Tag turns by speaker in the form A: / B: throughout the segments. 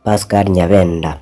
A: Pascal Nyabenda.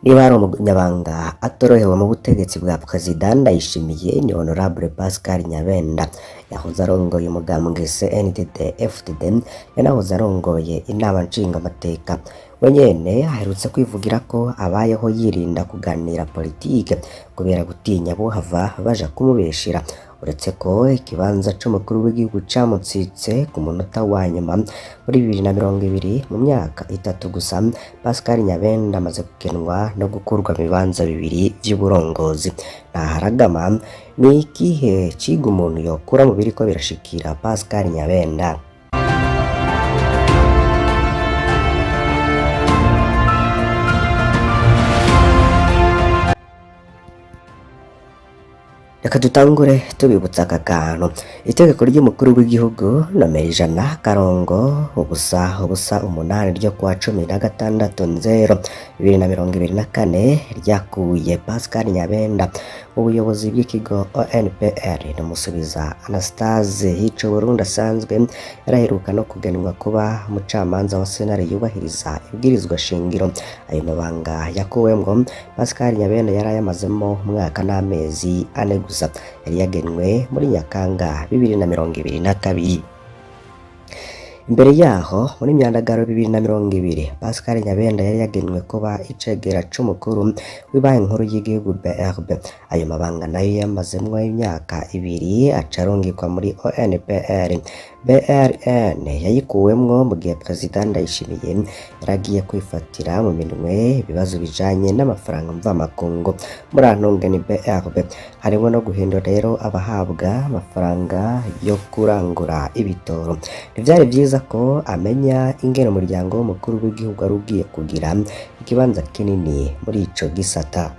A: Niba hari umunyabanga atorohewe mu butegetsi bwa Perezida Ndayishimiye, ni Honorable Pascal Nyabenda. Yahoze arongoye umugambwe CNDD FDD, yanahoze arongoye inama nshingamateka. We nyene aherutse kwivugira ko abayeho yirinda kuganira politike kubera gutinya bohava baja kumubeshera. Uretse ko ikibanza c'umukuru w'igihugu camutsitse ku munota wa nyuma muri 2020, mu myaka 3 gusa Pascal Nyabenda amaze kugenwa no gukurwa mu bibanza bibiri vy'uburongozi. Ntaharagama, ni ikihe ciga umuntu yokura mu biriko birashikira Pascal Nyabenda? Reka dutangure tubibutsa aka kantu. Itegeko ry'umukuru w'igihugu nomero 100-008 ryo kuwa 16-0-2024 ryakuye Pascal Nyabenda mu buyobozi bw'ikigo ONPR rimusubiza Anastase Hico Burundi asanzwe yaraheruka no kugenwa kuba umucamanza wa sentare yubahiriza ibwirizwa shingiro. Ayo mabanga yakuwemwo Pascal Nyabenda yari ayamazemo umwaka n'amezi 4 gusa. Yari yagenwe muri Nyakanga 2022. Imbere yaho muri Myandagaro 2020, Pascal Nyabenda yari yagenwe kuba icegera c'umukuru w'ibanki nkuru y'igihugu BRB. Ayo mabanga nayo yamazemwo imyaka 2, aca arungikwa muri ONPR. BRN yayikuwemwo mu gihe Perezida Ndayishimiye yaragiye kwifatira mu minwe ibibazo bijanye n'amafaranga mvamakungu. Muri antunge ni BRB harimwo no guhindura rero abahabwa amafaranga yo kurangura ibitoro. Ntivyari vyiza ko amenya ingene umuryango w'umukuru w'igihugu ari ugiye kugira ikibanza kinini muri ico gisata.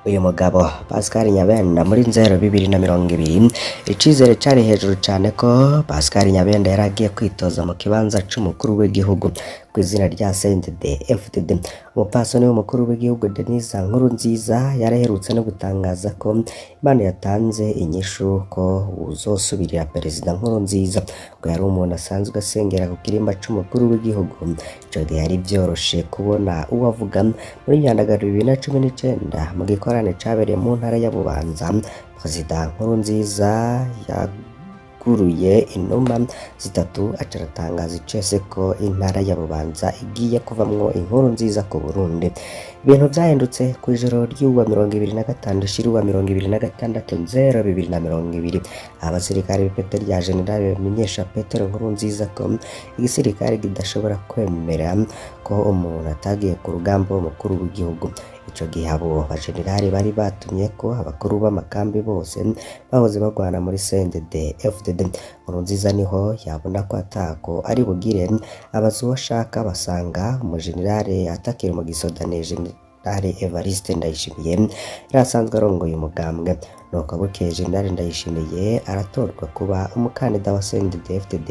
A: Uyu mugabo Pascal Nyabenda muri nzero 2020, icizere cari hejuru cane ko Pascal Nyabenda yaragiye kwitoza mu kibanza c'umukuru w'igihugu ku izina rya CNDD FDD. Umupfasoni w'umukuru w'igihugu Denise Nkurunziza yaraherutse no gutangaza ko Imana yatanze inyishu ko uzosubirira Perezida Nkurunziza, ngo yari umuntu asanzwe asengera ku kirimba c'umukuru w'igihugu. Ico gihe yari vyoroshe kubona uwo avuga. Muri Myandagaro 2019, mu gikorane cabereye mu ntara ya Bubanza, Perezida Nkurunziza yaguruye inuma zitatu, aca aratangaza icese ko intara ya Bubanza igiye kuvamwo inkuru nziza ku Burundi. Ibintu vyahindutse kw'ijoro ry'uwa 25 rishira uwa 26-0-2020. Abasirikare b'ipete rya generale bamenyesha Petero Nkurunziza ko igisirikare kidashobora kwemera ko umuntu atagiye ku rugamba w'umukuru w'igihugu. Ico gihe abo bajenerali bari batumye ko abakuru b'amakambi bose bahoze bagwana muri CNDD FDD. Nkurunziza niho yabona ko atako ari bugire, abaza uwo ashaka, basanga umujenerali atakiri mu gisoda ni Generale Evariste Ndayishimiye yari asanzwe arongoye umugambwe. Nuko bukeye Generale Ndayishimiye aratorwa kuba umukandida wa CNDD FDD.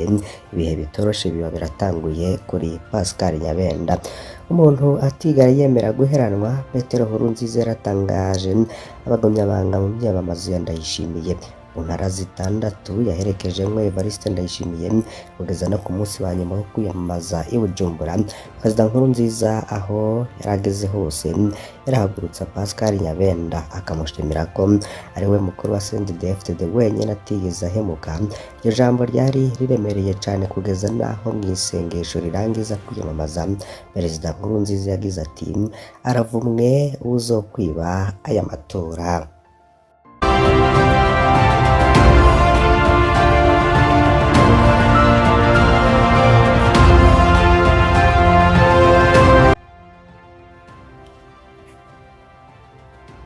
A: Ibihe bitoroshe biba biratanguye kuri Pascal Nyabenda, umuntu atigera yemera guheranwa. Petero Nkurunziza yaratangaje abagumyabanga mu myiyamamazo ya Ndayishimiye mu ntara 6 yaherekejemwo Evariste Ndayishimiye kugeza no ku munsi wa nyuma wo kwiyamamaza i Bujumbura. Perezida Nkurunziza aho yarageze hose yarahagurutsa Pascal Nyabenda, akamushimira ko ari we mukuru wa CNDD FDD wenyine atigeze ahemuka. Iryo jambo ryari riremereye cane kugeza naho mw'isengesho rirangiza kwiyamamaza Perezida Nkurunziza yagize ati: aravumwe uwuzokwiba aya matora.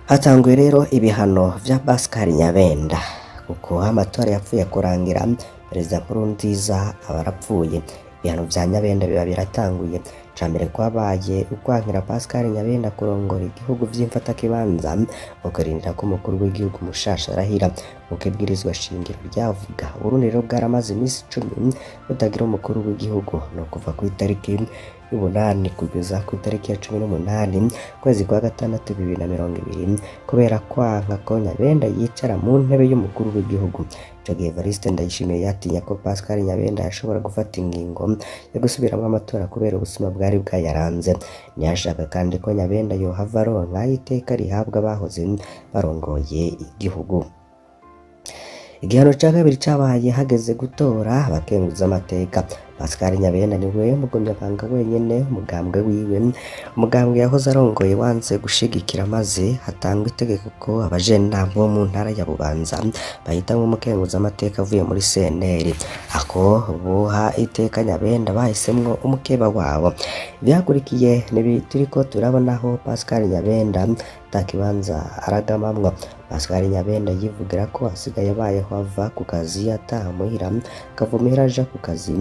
A: Hatanguye rero ibihano vya Pascal Nyabenda, kuko amatora yapfuye kurangira Perezida Nkurunziza aba arapfuye. Ibihano vya Nyabenda biba biratanguye. Ica mbere kwabaye ukwankira Pascal Nyabenda kurongora igihugu vy'imfatakibanza, ukarindira ko umukuru w'igihugu mushasha arahira uko ibwirizwa shingiro ryavuga. Uburundi rero bwaramaze imisi 10 butagira umukuru w'igihugu, no kuva ku itariki y'umunani kugeza ku itariki ya 18 ukwezi kwa gatandatu 2020, kubera kwanka ko Nyabenda yicara mu ntebe y'umukuru w'igihugu. Ico gihe Evariste Ndayishimiye yatinya ko Pascal Nyabenda yashobora gufata ingingo yo gusubiramwo amatora kubera ubusuma bwari bwayaranze. Ntiyashaka kandi ko Nyabenda yohava aronka iteka rihabwa abahoze barongoye igihugu. Igihano ca kabiri cabaye hageze gutora abakenguzamateka. Pascal Nyabenda niwe mugumyabanga wenyene umugambwe wiwe, umugambwe yahoze arongoye, wanze gushigikira, maze hatangwa itegeko ko abajenama bo mu ntara ya Bubanza bahitamwo umukenguzamateka avuye muri CNL. Ako boha iteka Nyabenda, bahisemwo umukeba wabo. Ivyakurikiye nibi turiko turabonaho Pascal Nyabenda ata kibanza aragamamwo. Pascal Nyabenda yivugira ko asigaye abayeho ava ku kazi ataha muhira, akava muhira aja ku kazi.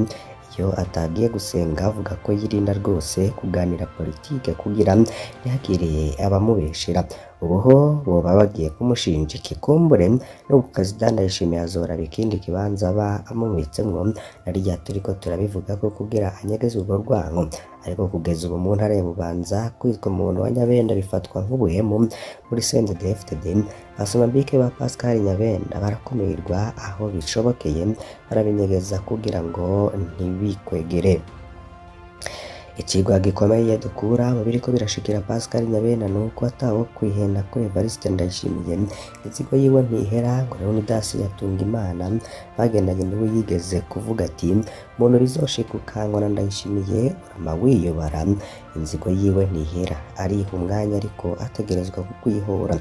A: Iyo atagiye gusenga, avuga ko yirinda rwose kuganira politike kugira ntihagire abamubeshera. Ubu ho boba bagiye kumushinja iki? Kumbure n'ubu Perezida Ndayishimiye azoraba ikindi kibanza aba amubitsemwo, na rya turiko turabivuga ko kugira anyegeze urwo rwanko. Ariko kugeza ubu mu ntara ya Bubanza, kwitwa umuntu wa Nyabenda bifatwa nk'ubuhemu. Muri CNDD-FDD, basomambike ba Pascal Nyabenda barakumirwa, aho bishobokeye barabinyegeza kugira ngo ntibikwegere. Icigwa gikomeye dukura mu biriko birashikira Pascal Nyabenda nuko atawo kwihenda kuri Evariste Ndayishimiye, inzigo yiwe ntihera. Ngo Leonidas Hatungimana bagendanye niwe yigeze kuvuga ati: "Umuntu bizoshika ukangwa na Ndayishimiye, urama wiyobara, inzigo yiwe ntihera, ariha umwanya ariko ategerezwa kukwihora."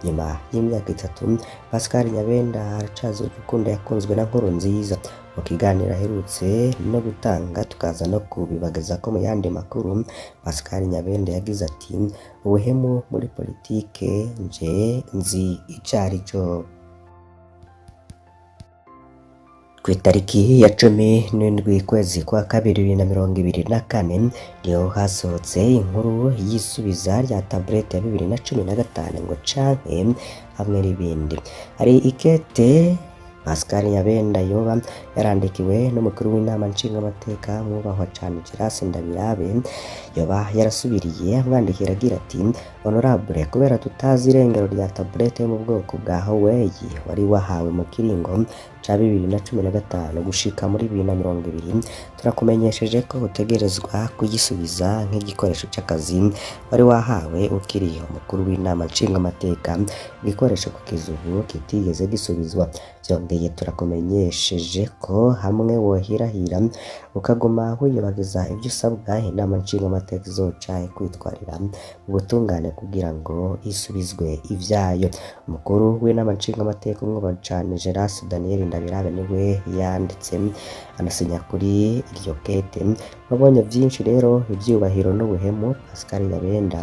A: Nyuma y'imyaka 3, Pascal Nyabenda aracaza urukundo yakunzwe na Nkurunziza. Mu kiganiro aherutse no gutanga, tukaza no kubibagezako mu yandi makuru, Pascal Nyabenda yagize ati: "Ubuhemu muri politike nje nzi icarico." Kw'itariki ya 17 kwezi kwa kabiri 2024, niho hasohotse inkuru y'isubiza rya tablette ya 2015 ngo canke hamwe n'ibindi. Hari ikete Pascal Nyabenda yoba yarandikiwe n'umukuru w'inama nshingamateka mwubahwa cane Gerase Ndabirabe, yoba yarasubiriye amwandikira agira ati: "Honorable, kubera tutazi irengero rya tablette yo mu bwoko bwa Huawei wari wahawe mu kiringo ca 2015 gushika muri 2020, turakumenyesheje ko utegerezwa kuyisubiza nk'igikoresho c'akazi wari wahawe ukiri umukuru w'inama nshingamateka, igikoresho kugeza ubu kitigeze gisubizwa. Vyongeye, turakumenyesheje ko hamwe wohirahira ukaguma wiyobagiza ivyo usabwa, inama nshingamateka izoca ikwitwarira mu butungane kugira ngo isubizwe ivyayo." Umukuru w'inama nshingamateka umwubaha cane Gerase Daniel Ndabirabe niwe yanditse anasinya kuri iryo kete. Wabonye vyinshi rero, ivyubahiro n'ubuhemu. Pascal Nyabenda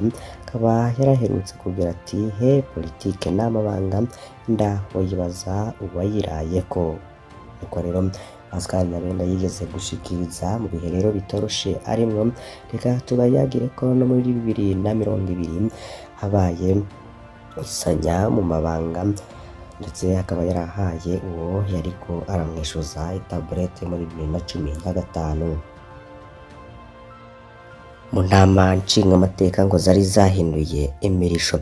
A: akaba yaraherutse kugira ati: "He, politike n'amabanga, nda woyibaza uwayirayeko." Nuko rero Pascal Nyabenda yigeze gushikiriza mu bihe rero bitoroshe arimwo. Reka tubayagire ko no muri 2020 habaye isanya mu mabanga, ndetse akaba yarahaye uwo yariko aramwishuza itaburete muri 2015. Mu nama nshingamateka ngo zari zahinduye imirisho,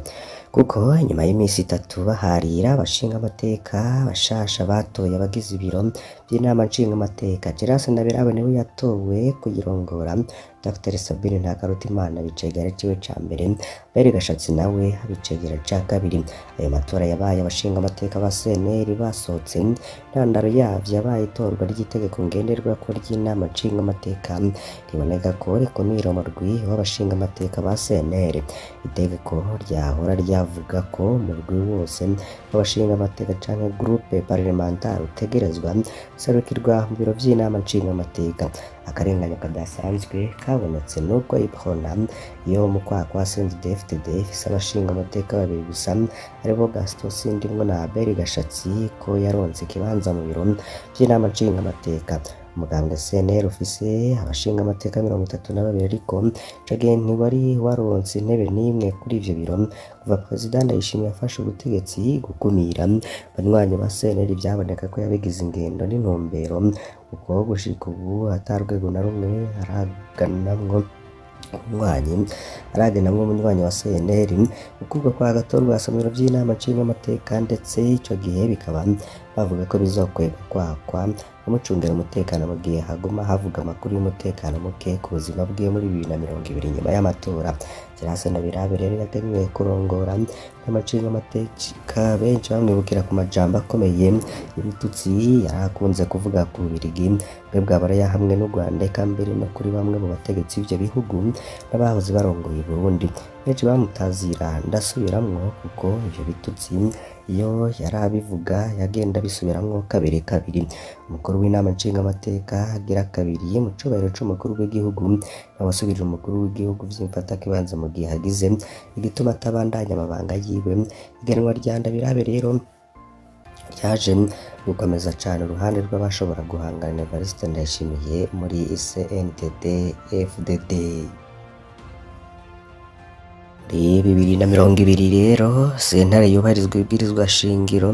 A: kuko nyuma y'iminsi 3 baharira, abashingamateka bashasha batoye abagize ibiro by'inama nshingamateka. Gerase Ndabirabe niwe yatowe kuyirongora, Dr Sabine Ntakarutimana bicegera ciwe ca mbere, Beri Gashatsi nawe abicegera ca kabiri. Ayo matora yabaye abashingamateka ba CNL basohotse. Intandaro yavyo yabaye itorwa ry'itegeko ngenderwako ry'inama nshingamateka, riboneka ko rikumira umurwi w'abashingamateka ba CNL. Itegeko ryahora ryavuga ko umurwi wose w'abashingamateka canke groupe parlementaire utegerezwa guserukirwa mu biro vy'inama nshingamateka. Akarenganyo kadasanzwe kabonetse nuko Iprona yo mu kwaha kwa CNDD-FDD ifise abashingamateka babiri gusa, aribo Gaston Sindimwo na Abel Gashatsi, ko yaronse ikibanza mu biro vy'inama nshingamateka. Umugambwe CNL ufise abashingamateka 32, ariko ico gihe ntiwari waronse intebe n'imwe kuri ivyo biro kuva Perezida Ndayishimiye afashe ubutegetsi. Gukumira abanywanyi ba CNL vyaboneka ko yabigize ingendo n'intumbero, kuko gushika ubu ata rwego na rumwe araganamwo umunywanyi wa CNL. Gukurwa kwa Agathon Rwasa mu biro vy'inama nshingamateka, ndetse ico gihe bikaba bavuga ko bizokwega kwakwa amucungera umutekano mu gihe haguma havuga amakuru y'umutekano muke ku buzima bwiwe muri 2020 nyuma y'amatora. Gerase Ndabirabe rero yagenywe kurongora inama nshingamateka, benshi bamwibukira ku majambo akomeye y'ibitutsi yari akunze kuvuga ku Bubirigi, bwe bwa Buraya hamwe n'u Rwanda, eka mbere no kuri bamwe mu bategetsi b'ivyo bihugu n'abahoze barongoye Burundi. Benshi bamutazira ndasubiramwo, kuko ivyo bitutsi iyo yari abivuga yagenda abisubiramwo kabiri kabiri. Umukuru w'inama nshingamateka agira kabiri mu cubahiro c'umukuru w'igihugu, nawe asubirira umukuru w'igihugu vy'imfatakibanza mu gihe hagize igituma atabandanya amabanga yiwe. Igenwa rya Ndabirabe rero ryaje gukomeza cane uruhande rw'abashobora guhangana na Evariste Ndayishimiye muri CNDD FDD. Muri 2020 rero, sentare yubahirizwa ibwirizwa shingiro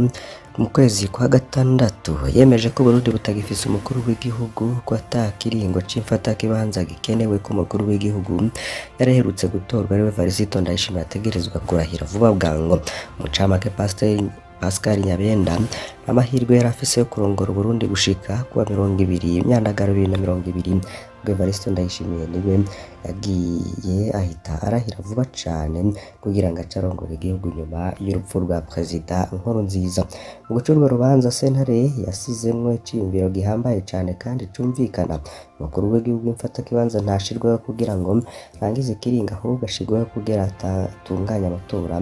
A: mu kwezi kwa gatandatu yemeje ko Burundi butagifise umukuru w'igihugu, ko ata kiringo c'imfatakibanza gikenewe, ko umukuru w'igihugu yaraherutse gutorwa ariwe Evariste Ndayishimiye ategerezwa kurahira vuba bwango. Mu ncamake, Pasiteri Pascal Nyabenda amahirwe yari afise yo kurongora Uburundi gushika kuwa 20 Myandagaro 2020, ubwo Evariste Ndayishimiye niwe yagiye ahita arahira vuba cane kugira ngo ace arongora igihugu nyuma y'urupfu rwa Perezida Nkurunziza. Mu guca urwo rubanza, sentare yasizemwo iciyumviro gihambaye cane kandi cumvikana: umukuru w'igihugu mfatakibanza ntashirwaho kugira ngo arangize ikiringo, ahubwo ashirwaho kugira atunganye amatora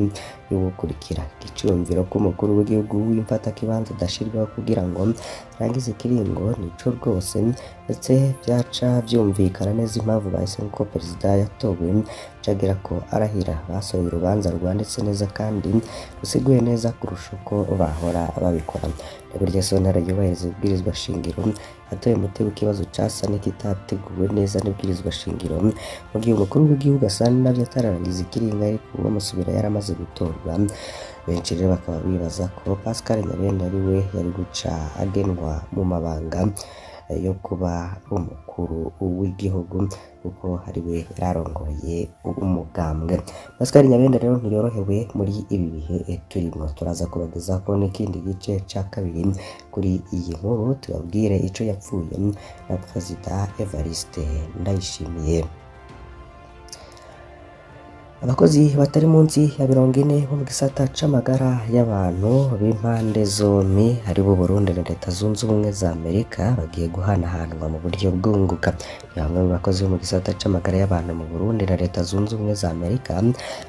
A: y'uwukurikira. Iciyumviro ko umukuru w'igihugu w'imfatakibanza adashirwaho kugira ngo arangize ikiringo nico rwose, ndetse vyaca vyumvikana neza impamvu bahisemo ko perezida yatowe cagira ko arahira. Basohoye urubanza rwanditse neza kandi rusiguye neza kurusha uko bahora babikora. Burya sentare yubahiriza ibwirizwa shingiro yatoye umuti w'ikibazo casa n'ikitateguwe neza n'ibwirizwa shingiro, mu gihe umukuru w'igihugu asa navyo atararangiza ikiringo ariko uwamusubira yaramaze gutorwa. Benshi rero bakaba bibaza ko Pascal Nyabenda ari we yari guca agenwa mu mabanga yo kuba umukuru w'igihugu, kuko ari we yararongoye umugambwe. Pascal Nyabenda rero ntiyorohewe muri ibi bihe turimo. Turaza kubagezaho n'ikindi gice ca kabiri kuri iyi nkuru, tubabwire ico yapfuye na Perezida Evariste Ndayishimiye. Abakozi batari munsi ya 40 bo mu gisata c'amagara y'abantu b'impande zompi, aribo Burundi na Leta Zunze Ubumwe za Amerika, bagiye guhanahanwa mu buryo bwunguka. Ni bamwe mu bakozi bo mu gisata c'amagara y'abantu mu Burundi na Leta Zunze Ubumwe za Amerika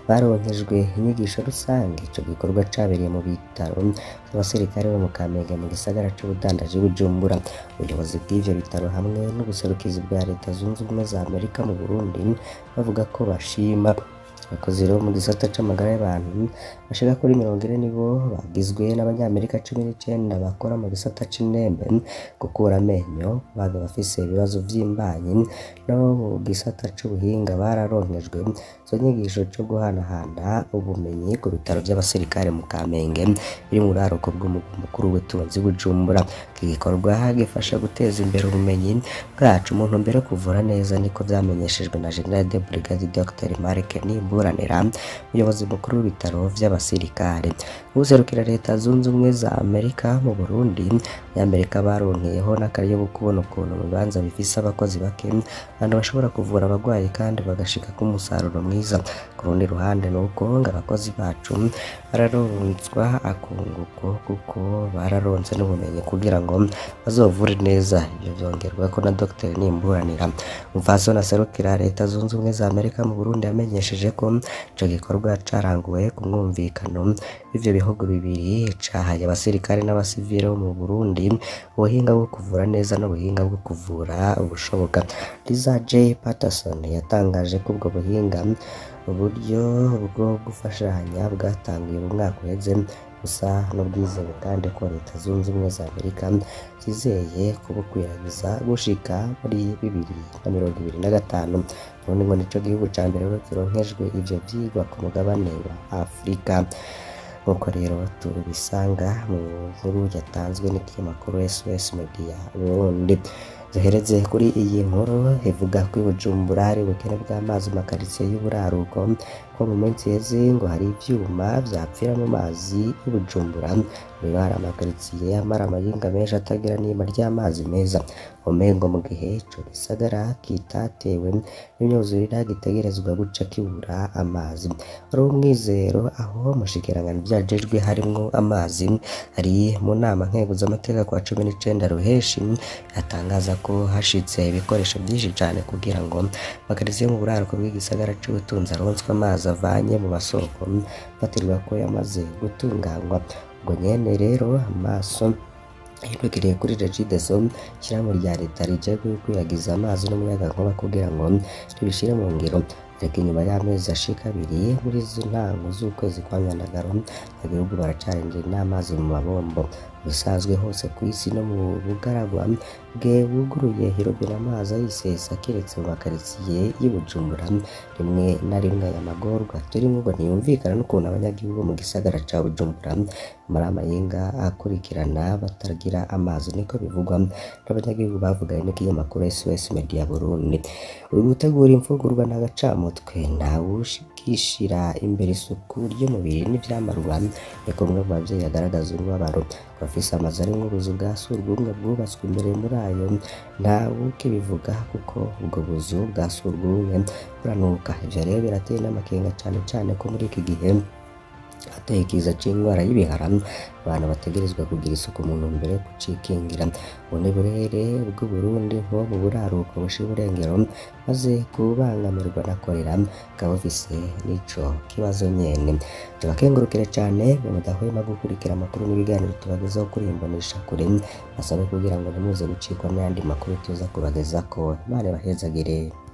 A: baronkejwe inyigisho rusange. Ico gikorwa cabereye mu bitaro vy'abasirikare bo mu Kamenge, mu gisagara c'ubudandaji Bujumbura. Ubuyobozi bw'ivyo bitaro hamwe n'ubuserukizi bwa Leta Zunze Ubumwe za Amerika mu Burundi bavuga ko bashima. Abakozi rero mu gisata c'amagara y'abantu bashika kuri 40 nibo bagizwe n'abanyamerika 19 bakora mu gisata c'indembe, gukura amenyo, kubaga abafise ibibazo vy'imbanyi no mu gisata c'ubuhinga. Bararonkejwe izo nyigisho co guhanahana ubumenyi ku bitaro vy'abasirikare mu Kamenge, biri mu buraruko bw'umugwa mukuru w'ubutunzi Bujumbura. Iki gikorwa gifasha guteza imbere ubumenyi bwacu mu ntumbero yo kuvura neza, niko vyamenyeshejwe na General de Brigade Dr Mark Nimburanira, umuyobozi mukuru w'ibitaro vy'abasirikare. Uwuserukira Leta Zunze Ubumwe za Amerika mu Burundi, abanyamerika baronkeyeho n'akaryo ko kubona ukuntu mu bibanza bifise abakozi bake abantu bashobora kuvura abagwayi kandi bagashika ku musaruro mwiza. Ku rundi ruhande, nuko ngo abakozi bacu bararonswa akunguko, kuko bararonse n'ubumenyi kugira ngo bazovure neza. Ivyo vyongerwako na Dr Nimburanira. Umupfasoni aserukira Leta Zunze Ubumwe za Amerika mu Burundi yamenyesheje ko ico gikorwa caranguwe ku mwumvikano w'ivyo bihugu bibiri, cahaye abasirikare n'abasivile bo mu Burundi ubuhinga bwo kuvura neza n'ubuhinga bwo kuvura ubushoboka. Liza J Patterson yatangaje ko ubwo buhinga, uburyo bwo gufashanya bwatanguye mu mwaka uheze. Busa n'ubwizewe kandi ko Leta Zunze Ubumwe za Amerika zizeye kubukwiragiza gushika muri 2025. Uburundi ngo nico gihugu ca mbere rero kironkejwe ivyo vyigwa ku mugabane wa Afrika, nk'uko rero tubisanga mu nkuru yatanzwe n'ikinyamakuru SOS Media Burundi. Duhereze kuri iyi nkuru ivuga ko i Bujumbura hari ubukene bw'amazi mu makaritsiye y'uburaruko, ko mu minsi iheze ngo hari ivyuma vyapfira mu mazi y'i Bujumbura. Rero hari amakaritsiye amara amayinga menshi atagira n'ima ry'amazi meza, umengo mu gihe ico gisagara kitatewe n'imyuzurira gitegerezwa guca kibura amazi. Wari umwizero aho mushikiranganji vyajejwe harimwo amazi ari mu nama nkenguzamateka kwa 19 Ruheshi, atangaza ko hashitse ibikoresho vyinshi cane kugira ngo amakaritsiye yo mu buraruko bw'igisagara c'ubutunzi aronswe amazi avanye mu masoko fatirwa ko yamaze gutunganywa. Ubwo nyene rero amaso yitwikiriye kuri Regideso, ishirahamwe rya leta rijejwe gukwiragiza amazi n'umuyagankuba, kugira ngo ribishire mu ngiro. Ariko inyuma y'amezi ashika abiri, muri izo ntango z'ukwezi kwa Myandagaro, abanyagihugu baracarindiriye n'amazi mu mabombo. Bisanzwe hose kw'isi no mu bugaragwa bwe wuguruye irobine amazi ayisesa, kiretse mu makaritsiye y'i Bujumbura. Rimwe na rimwe aya magorwa turimwo ngo ntiyumvikana n'ukuntu abanyagihugu mu gisagara ca Bujumbura muri amayenga akurikirana batagira amazi, niko bivugwa n'abanyagihugu bavuganye n'ikinyamakuru SOS Media Burundi. Uri gutegura imfungurwa n'agacamutwe, ntawugishira imbere isuku ry'umubiri n'ivyambarwa, niko umwe mu bavyeyi agaragaza umubabaro. Abafise amazu arimwo ubuzu bwa surwumwe bwubatswe imbere muri ayo ntawukibivuga, kuko ubwo buzu bwa surwumwe buranuka. Ivyo rero birateye n'amakenga, cane cane ko muri iki gihe hateye ikiza c'ingwara y'ibihara, abantu bategerezwa kugira isuku mu ntumbero yo kucikingira. Ubu ni burere bw'Uburundi nko mu buraruko bushira uburengero, maze kubangamirwa na korera, bukaba bufise n'ico kibazo nyene. Tubakengurukire cane mwe mudahwema gukurikira amakuru n'ibiganiro tubagezaho kuri iyi mboneshakure, basabe kugira ngo ntimuze gucikwa n'ayandi makuru tuza kubagezako. Imana ibahezagire.